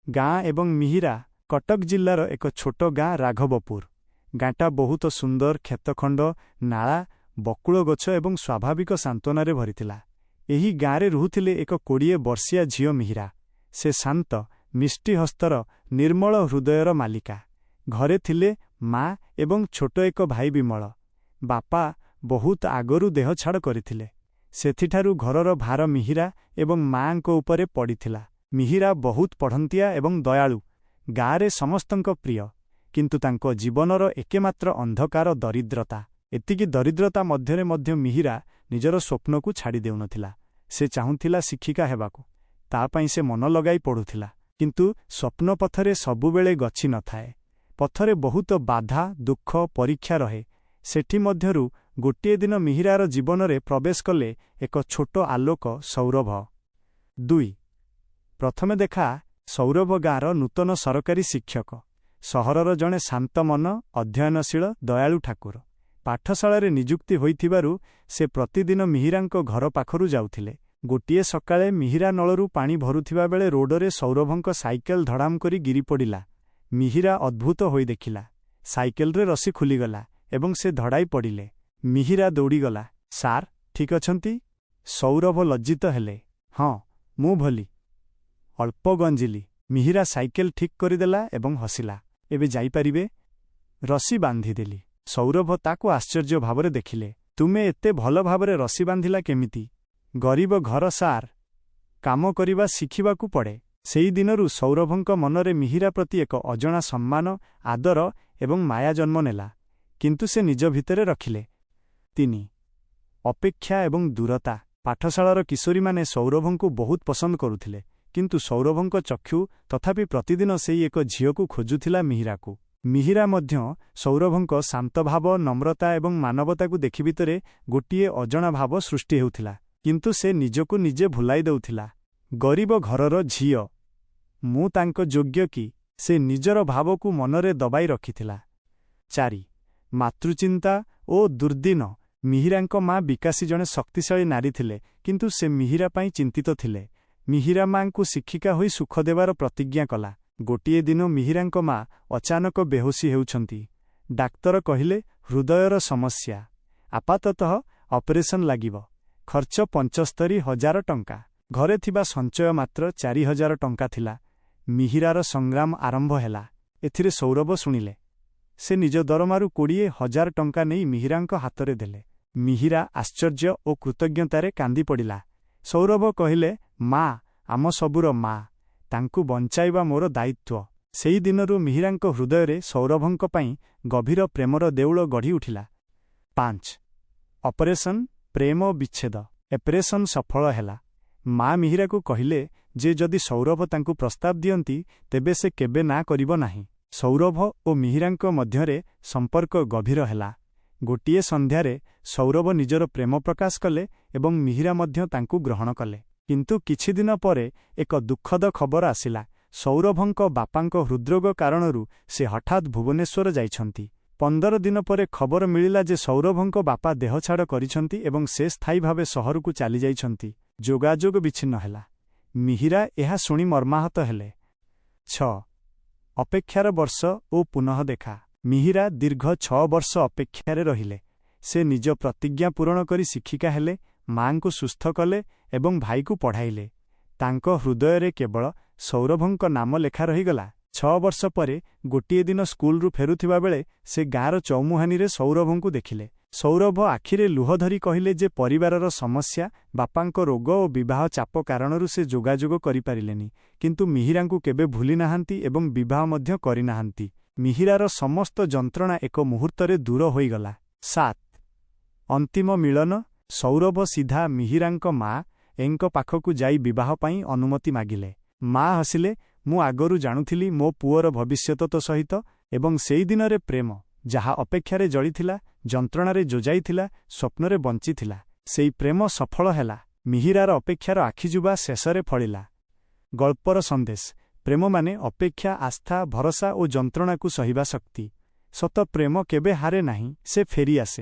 ଗାଁ ଏବଂ ମିହିରା। କଟକ ଜିଲ୍ଲାର ଏକ ଛୋଟ ଗାଁ ରାଘବପୁର। ଗାଁଟା ବହୁତ ସୁନ୍ଦର, କ୍ଷେତଖଣ୍ଡ, ନାଳା, ବକୁଳ ଗଛ ଏବଂ ସ୍ୱାଭାବିକ ସାନ୍ତ୍ୱନାରେ ଭରିଥିଲା। ଏହି ଗାଁରେ ରୁହୁଥିଲେ ଏକ 20 ବର୍ଷୀୟା ଝିଅ ମିହିରା। ସେ ଶାନ୍ତ, ମିଷ୍ଟି ହସ୍ତର, ନିର୍ମଳ ହୃଦୟର ମାଲିକା। ଘରେ ଥିଲେ ମା ଏବଂ ଛୋଟ ଏକ ଭାଇ ବିମଳ। ବାପା ବହୁତ ଆଗରୁ ଦେହ ଛାଡ଼ କରିଥିଲେ। ସେଥିଠାରୁ ଘରର ଭାର ମିହିରା ଏବଂ ମାଆଙ୍କ ଉପରେ ପଡ଼ିଥିଲା। ମିହିରା ବହୁତ ପଢ଼ନ୍ତିଆ ଏବଂ ଦୟାଳୁ। ଗାଁରେ ସମସ୍ତଙ୍କ ପ୍ରିୟ। କିନ୍ତୁ ତାଙ୍କ ଜୀବନର ଏକେମାତ୍ର ଅନ୍ଧକାର ଦରିଦ୍ରତା। ଏତିକି ଦରିଦ୍ରତା ମଧ୍ୟରେ ମଧ୍ୟ ମିହିରା ନିଜର ସ୍ୱପ୍ନକୁ ଛାଡ଼ି ଦେଉନଥିଲା। ସେ ଚାହୁଁଥିଲା ଶିକ୍ଷିକା ହେବାକୁ। ତା ପାଇଁ ସେ ମନ ଲଗାଇ ପଢ଼ୁଥିଲା। କିନ୍ତୁ ସ୍ୱପ୍ନ ପଥରେ ସବୁବେଳେ ଗଛି ନଥାଏ। ପଥରେ ବହୁତ ବାଧା, ଦୁଃଖ, ପରୀକ୍ଷା ରହେ। ସେଠି ମଧ୍ୟରୁ ଗୋଟିଏ ଦିନ ମିହିରାର ଜୀବନରେ ପ୍ରବେଶ କଲେ ଏକ ଛୋଟ ଆଲୋକ, ସୌରଭ। 2। ପ୍ରଥମେ ଦେଖା। ସୌରଭ ଗାଁର ନୂତନ ସରକାରୀ ଶିକ୍ଷକ। ସହରର ଜଣେ ଶାନ୍ତ ମନ, ଅଧ୍ୟୟନଶୀଳ, ଦୟାଳୁ ଠାକୁର। ପାଠଶାଳାରେ ନିଯୁକ୍ତି ହୋଇଥିବାରୁ ସେ ପ୍ରତିଦିନ ମିହିରାଙ୍କ ଘର ପାଖରୁ ଯାଉଥିଲେ। ଗୋଟିଏ ସକାଳେ ମିହିରା ନଳରୁ ପାଣି ଭରୁଥିବା ବେଳେ ରୋଡରେ ସୌରଭଙ୍କ ସାଇକେଲ ଧଡ଼ାମ କରି ଗିରିପଡ଼ିଲା। ମିହିରା ଅଦ୍ଭୁତ ହୋଇ ଦେଖିଲା। ସାଇକେଲରେ ରସି ଖୋଲିଗଲା ଏବଂ ସେ ଧଡ଼ାଇ ପଡ଼ିଲେ। ମିହିରା ଦୌଡ଼ିଗଲା, ସାର୍, ଠିକ୍ ଅଛନ୍ତି? ସୌରଭ ଲଜ୍ଜିତ ହେଲେ, ହଁ, ମୁଁ ଭଲି। ଅଳ୍ପ ଗଞ୍ଜିଲି। ମିହିରା ସାଇକେଲ ଠିକ୍ କରିଦେଲା ଏବଂ ହସିଲା, ଏବେ ଯାଇପାରିବେ? ରସି ବାନ୍ଧିଦେଲି। ସୌରଭ ତାକୁ ଆଶ୍ଚର୍ଯ୍ୟ ଭାବରେ ଦେଖିଲେ, ତୁମେ ଏତେ ଭଲ ଭାବରେ ରସି ବାନ୍ଧିଲା କେମିତି? ଗରିବ ଘର ସାର୍, କାମ କରିବା ଶିଖିବାକୁ ପଡ଼େ। ସେଇ ଦିନରୁ ସୌରଭଙ୍କ ମନରେ ମିହିରା ପ୍ରତି ଏକ ଅଜଣା ସମ୍ମାନ, ଆଦର ଏବଂ ମାୟା ଜନ୍ମ ନେଲା। କିନ୍ତୁ ସେ ନିଜ ଭିତରେ ରଖିଲେ। 3। ଅପେକ୍ଷା ଏବଂ ଦୂରତା। ପାଠଶାଳାର କିଶୋରୀମାନେ ସୌରଭଙ୍କୁ ବହୁତ ପସନ୍ଦ କରୁଥିଲେ। କିନ୍ତୁ ସୌରଭଙ୍କ ଚକ୍ଷୁ ତଥାପି ପ୍ରତିଦିନ ସେଇ ଏକ ଝିଅକୁ ଖୋଜୁଥିଲା, ମିହିରାକୁ। ମିହିରା ମଧ୍ୟ ସୌରଭଙ୍କ ଶାନ୍ତଭାବ, ନମ୍ରତା ଏବଂ ମାନବତାକୁ ଦେଖି ଭିତରେ ଗୋଟିଏ ଅଜଣା ଭାବ ସୃଷ୍ଟି ହେଉଥିଲା। କିନ୍ତୁ ସେ ନିଜକୁ ନିଜେ ଭୁଲାଇ ଦେଉଥିଲା। ଗରିବ ଘରର ଝିଅ, ମୁଁ ତାଙ୍କ ଯୋଗ୍ୟ କି? ସେ ନିଜର ଭାବକୁ ମନରେ ଦବାଇ ରଖିଥିଲା। 4। ମାତୃଚିନ୍ତା ଓ ଦୁର୍ଦ୍ଦିନ। ମିହିରାଙ୍କ ମା ବିକାଶୀ ଜଣେ ଶକ୍ତିଶାଳୀ ନାରୀ ଥିଲେ, କିନ୍ତୁ ସେ ମିହିରା ପାଇଁ ଚିନ୍ତିତ ଥିଲେ। ମିହିରା ମାଙ୍କୁ ଶିକ୍ଷିକା ହୋଇ ସୁଖ ଦେବାର ପ୍ରତିଜ୍ଞା କଲା। ଗୋଟିଏ ଦିନ ମିହିରାଙ୍କ ମା ଅଚାନକ ବେହୋସି ହେଉଛନ୍ତି। ଡାକ୍ତର କହିଲେ, ହୃଦୟର ସମସ୍ୟା। ଆପାତତଃ ଅପରେସନ ଲାଗିବ। ଖର୍ଚ୍ଚ 75,000 ଟଙ୍କା। ଘରେ ଥିବା ସଞ୍ଚୟ ମାତ୍ର 4,000 ଟଙ୍କା ଥିଲା। ମିହିରାର ସଂଗ୍ରାମ ଆରମ୍ଭ ହେଲା। ଏଥିରେ ସୌରଭ ଶୁଣିଲେ। ସେ ନିଜ ଦରମାରୁ 20,000 ଟଙ୍କା ନେଇ ମିହିରାଙ୍କ ହାତରେ ଦେଲେ। ମିହିରା ଆଶ୍ଚର୍ଯ୍ୟ ଓ କୃତଜ୍ଞତାରେ କାନ୍ଦି ପଡ଼ିଲା। ସୌରଭ କହିଲେ, ମା ଆମ ସବୁର ମା। ତାଙ୍କୁ ବଞ୍ଚାଇବା ମୋର ଦାୟିତ୍ୱ। ସେଇ ଦିନରୁ ମିହିରାଙ୍କ ହୃଦୟରେ ସୌରଭଙ୍କ ପାଇଁ ଗଭୀର ପ୍ରେମର ଦେଉଳ ଗଢ଼ି ଉଠିଲା। 5। ଅପରେସନ, ପ୍ରେମ ବିଚ୍ଛେଦ। ଅପରେସନ ସଫଳ ହେଲା। ମା ମିହିରାକୁ କହିଲେ ଯେ ଯଦି ସୌରଭ ତାଙ୍କୁ ପ୍ରସ୍ତାବ ଦିଅନ୍ତି, ତେବେ ସେ କେବେ ନା କରିବ ନାହିଁ। ସୌରଭ ଓ ମିହିରାଙ୍କ ମଧ୍ୟରେ ସମ୍ପର୍କ ଗଭୀର ହେଲା। ଗୋଟିଏ ସନ୍ଧ୍ୟାରେ ସୌରଭ ନିଜର ପ୍ରେମ ପ୍ରକାଶ କଲେ ଏବଂ ମିହିରା ମଧ୍ୟ ତାଙ୍କୁ ଗ୍ରହଣ କଲେ। କିନ୍ତୁ କିଛିଦିନ ପରେ ଏକ ଦୁଃଖଦ ଖବର ଆସିଲା। ସୌରଭଙ୍କ ବାପାଙ୍କ ହୃଦ୍ରୋଗ କାରଣରୁ ସେ ହଠାତ୍ ଭୁବନେଶ୍ୱର ଯାଇଛନ୍ତି। 15 ଦିନ ପରେ ଖବର ମିଳିଲା ଯେ ସୌରଭଙ୍କ ବାପା ଦେହଛାଡ଼ କରିଛନ୍ତି ଏବଂ ସେ ସ୍ଥାୟୀ ଭାବେ ସହରକୁ ଚାଲିଯାଇଛନ୍ତି। ଯୋଗାଯୋଗ ବିଚ୍ଛିନ୍ନ ହେଲା। ମିହିରା ଏହା ଶୁଣି ମର୍ମାହତ ହେଲେ। 6। ଅପେକ୍ଷାର ବର୍ଷ ଓ ପୁନଃ ଦେଖା। ମିହିରା ଦୀର୍ଘ 6 ବର୍ଷ ଅପେକ୍ଷାରେ ରହିଲେ। ସେ ନିଜ ପ୍ରତିଜ୍ଞା ପୂରଣ କରି ଶିକ୍ଷିକା ହେଲେ, ମାଙ୍କୁ ସୁସ୍ଥ କଲେ ଏବଂ ଭାଇକୁ ପଢ଼ାଇଲେ। ତାଙ୍କ ହୃଦୟରେ କେବଳ ସୌରଭଙ୍କ ନାମ ଲେଖା ରହିଗଲା। 6 ବର୍ଷ ପରେ ଗୋଟିଏ ଦିନ ସ୍କୁଲରୁ ଫେରୁଥିବା ବେଳେ ସେ ଗାଁର ଚୌମୁହାନୀରେ ସୌରଭଙ୍କୁ ଦେଖିଲେ। ସୌରଭ ଆଖିରେ ଲୁହ ଧରି କହିଲେ ଯେ ପରିବାରର ସମସ୍ୟା, ବାପାଙ୍କ ରୋଗ ଓ ବିବାହ ଚାପ କାରଣରୁ ସେ ଯୋଗାଯୋଗ କରିପାରିଲେନି, କିନ୍ତୁ ମିହିରାଙ୍କୁ କେବେ ଭୁଲି ନାହାନ୍ତି ଏବଂ ବିବାହ ମଧ୍ୟ କରିନାହାନ୍ତି। ମିହିରାର ସମସ୍ତ ଯନ୍ତ୍ରଣା ଏକ ମୁହୂର୍ତ୍ତରେ ଦୂର ହୋଇଗଲା। 7। ଅନ୍ତିମ ମିଳନ। ସୌରଭ ସିଧା ମିହିରାଙ୍କ ମା ଏଙ୍କ ପାଖକୁ ଯାଇ ବିବାହ ପାଇଁ ଅନୁମତି ମାଗିଲେ। ମା ହସିଲେ, ମୁଁ ଆଗରୁ ଜାଣୁଥିଲି ମୋ ପୁଅର ଭବିଷ୍ୟତ ତୋ ସହିତ। ଏବଂ ସେଇଦିନରେ ପ୍ରେମ, ଯାହା ଅପେକ୍ଷାରେ ଜଳିଥିଲା, ଯନ୍ତ୍ରଣାରେ ଯୋଜାଇଥିଲା, ସ୍ୱପ୍ନରେ ବଞ୍ଚିଥିଲା, ସେଇ ପ୍ରେମ ସଫଳ ହେଲା। ମିହିରାର ଅପେକ୍ଷାର ଆଖିଯୁବା ଶେଷରେ ଫଳିଲା। ଗଳ୍ପର ସନ୍ଦେଶ: ପ୍ରେମ ମାନେ ଅପେକ୍ଷା, ଆସ୍ଥା, ଭରସା ଓ ଯନ୍ତ୍ରଣାକୁ ସହିବା ଶକ୍ତି। ସତ ପ୍ରେମ କେବେ ହାରେ ନାହିଁ, ସେ ଫେରିଆସେ।